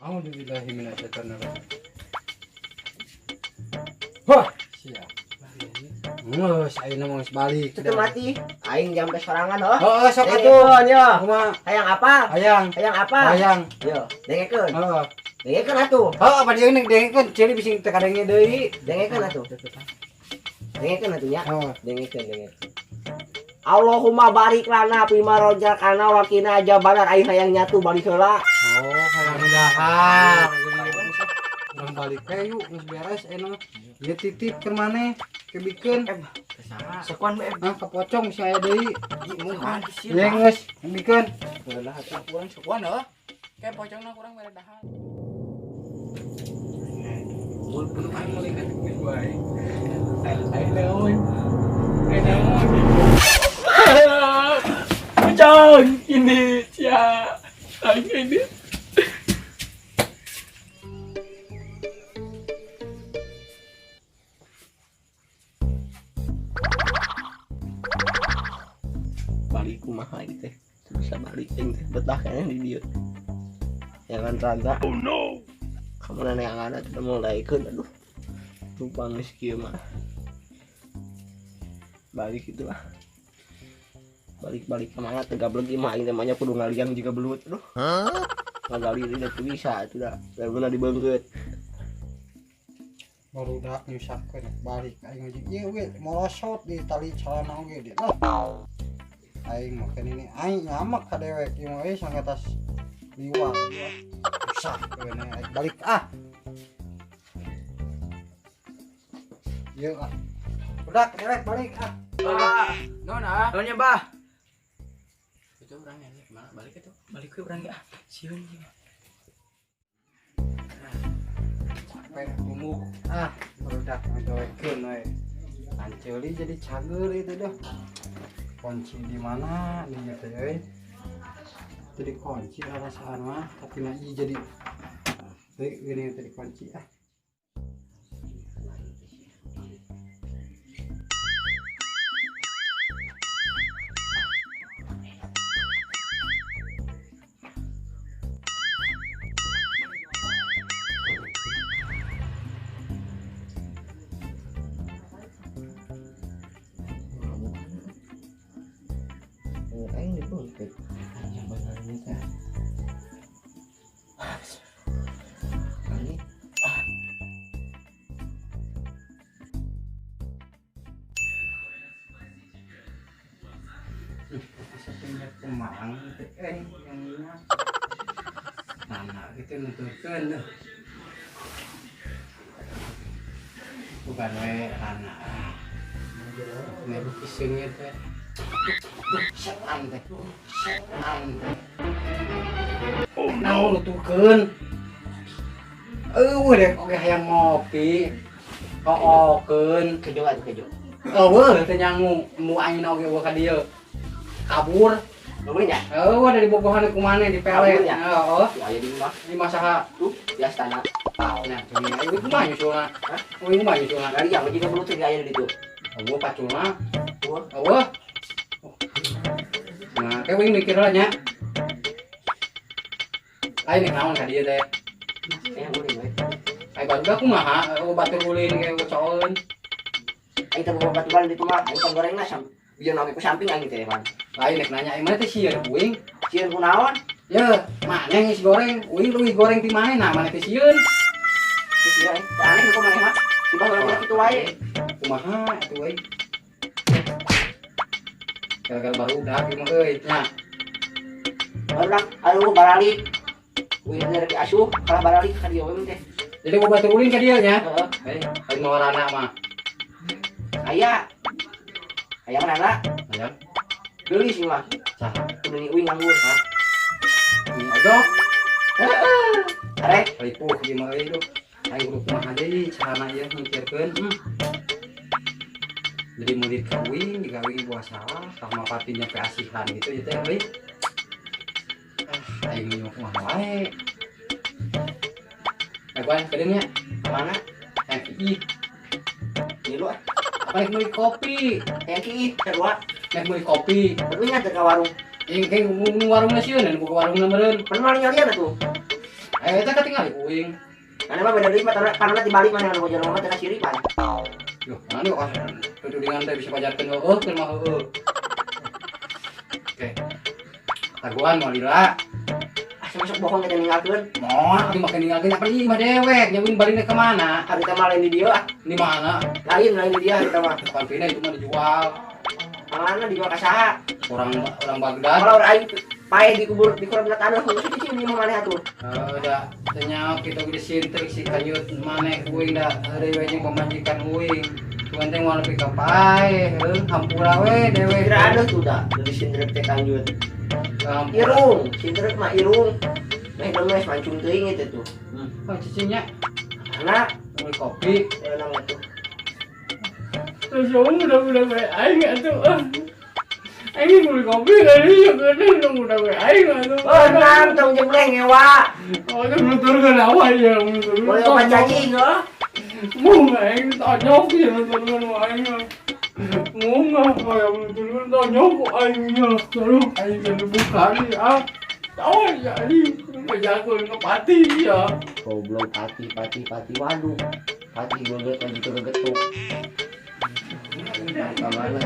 A'udzubillahi minasyaitonirrajim. Wah, siap. Geus, ayeuna mah geus balik. Itu mati. Aing jampe sorangan oh. Heeh, sok atuh. Dengekeun yo. Kumaha? Hayang apa? Hayang. Hayang apa? Hayang. Yo, dengekeun. Heeh. Dengekeun atuh. Heeh, apa dia dengekeun ciri bisi teu kadenge deui. Dengekeun atuh. Dengekeun atuh nya. Heeh. Dengekeun, dengekeun. Allahumma barik lana fima rozaqtana wa qina azabannar. Aing hayang nyatu balik heula. Oh, hayang dahar. Urang balik we yuk, geus beres ayeuna. Ieu titip ke maneh, kebikeun. Sekuan we. Ah, kepocong si aya deui. Mun Ye geus, kebikeun. Heula atuh kurang sekuan heuh. Kayak pocongna kurang mere dahar. Mun penuh aing meuli kan geus wae. Aing naon? Aing naon? Pocong ini cia. Aing ini. Balik kumaha ieu teh. Terus balik aing teh betah kayaknya di dieu. Jangan rada. Oh no. Kamu nenek ada tidak mau daekeun aduh. Tumpang geus kieu mah. Balik itu lah. Balik-balik kemana teh gablek ieu mah aing teh mah nya kudu ngaliang juga belut aduh. Ngagali ini teh bisa atuh da. Bener dibeungkeut. Barudak nyusahkeun balik aing ngaji. Ieu we molosot di tali celana oge di. Lah. Aing makan ini aing nyamak ka dewek ieu mah euy sangkatas liwat. Susah keun aing balik ah. Ieu ah. Udah dewek balik ah. Ah, naon ah? Naonnya, Bah? Itu urang ini kemana balik itu? Balik we urang ge ah. Sieun ieu. Capek gumuk ah, barudak ngadoekeun we. Anceuli jadi cager itu dah. Kunci di mana nih teh euy? Jadi kunci alasan mah, tapi na ieu jadi deui geuning teh dikunci ah. Aing dibeungkeut. Yang bener ini teh. Ini Asa kemang teh yang nah gitu nuturkeun deh. Bukan we rana. Ini kisungnya teh. Setan teh. Setan teh. Oh no, nuturkeun. Eueuh deh oge hayang ngopi. Ookeun kejo atuh kejo. Eueuh teh nyangu mu aing oge eueuh ka dieu. Kabur. Eueuh nya? Eueuh dari bogohan ku maneh di pele. Kabur nya? Heeh. Tuh aya di imah. Di imah saha? Tuh, di astana. Nah, eueuh kumaha nyusulna? Hah? Eueuh kumaha nyusulna? Dari yang jiga belut teh aya di ditu. Eueuh paculna. Eueuh. Eueuh. Nah, kayak wing mikir lah nya. Lain nih naon ka dieu teh. Eh, ulin we. Ai barudak kumaha? Eueuh batur ulin kayak coeun. Aing teh boga baturan di ditu mah, aing teh gorengna sam. Bieu naon ku samping aing teh man. Lain nek nanya aing mah teh sieun uing. Sieun ku naon? Ye, maneh geus goreng, uing leuwih goreng ti maneh nah maneh teh sieun. Teh sieun aing. Teh aneh ku maneh mah. Tiba heula kitu wae. Kumaha atuh euy? Gara-gara barudak ieu mah euy. Nya. Barudak aduh baralik. Uing teh rek asuh, kalah baralik ka dieu we teh. Jadi boga batur ulin ka dieu nya. Heeh. Lain mawarana mah. Aya. Aya mana? Aya. Geulis ieu mah. Saha? Kudu ni uing nganggur. Hah? Uing odok. Heeh. Arek. Ripuh ieu mah euy duh. Aing kudu kumaha deui carana ieu mikirkeun. Jadi murid ka uing, digawe buah salah, tah mapati nyampe asihan gitu ya teh euy. Ah, aing mah kumaha wae. Gua kedeung nya. Mana? Yang kiih. Ngilu ah. Apa rek meuli kopi? Yang kiih, sarua. Nek meuli kopi. Tapi ingat ka warung. Ing kayak warungna sieun dan buka warungna meureun. Pan maling nyalian atuh. Eh eta katingali uing. Karena mah beda deui mah panona dibalik mana anu jelema mah teh kasiripan. Loh, mana kok tudingan teh bisa pajarkeun heueuh keur mah heueuh. Oke. Taguan moal lila. Ah, masuk bohong kita ninggalkeun. Moal atuh make ninggalkeun apa ieu mah dewek, nyabuin balina ke mana? Harita mah lain di dieu ah. Di mana? Lain lain di dieu harita mah. Bukan pindah itu mah dijual. Mana dijual ka saha? Orang orang Baghdad. Kalau orang aing paeh dikubur di kurang tanah khusus cicing di maneh atuh. Heuh da tanya kitu gede sintrik si kanyut maneh uing da heureuy we jeung pamajikan uing. Cuman teh moal nepi ka paeh, heuh hampura we dewek. Kira ada tuh da dari sintrik teh kanjut. Hampura. Irung, sintrik mah irung. Meh demes mancung teuing itu tuh. Oh cicingnya Anak, beli kopi. ya nama tuh. Terus udah gue aing atuh. Aing beli kopi kali ya gede udah gue aing atuh. Oh, enam tong jebleng ngewa. Oh, itu nuturkeun apa ya? Nuturkeun. Boleh obat cacing heuh. Mung aing tonyok ya nuturkeun aing. Mung apa ya nuturkeun tonyok ku aing nya. Terus aing jadi buka nih ah. Tahu ya ini ngejagoin ke pati ya. Goblok pati pati pati waduh. Pati geget lagi gegetuk. Kamana?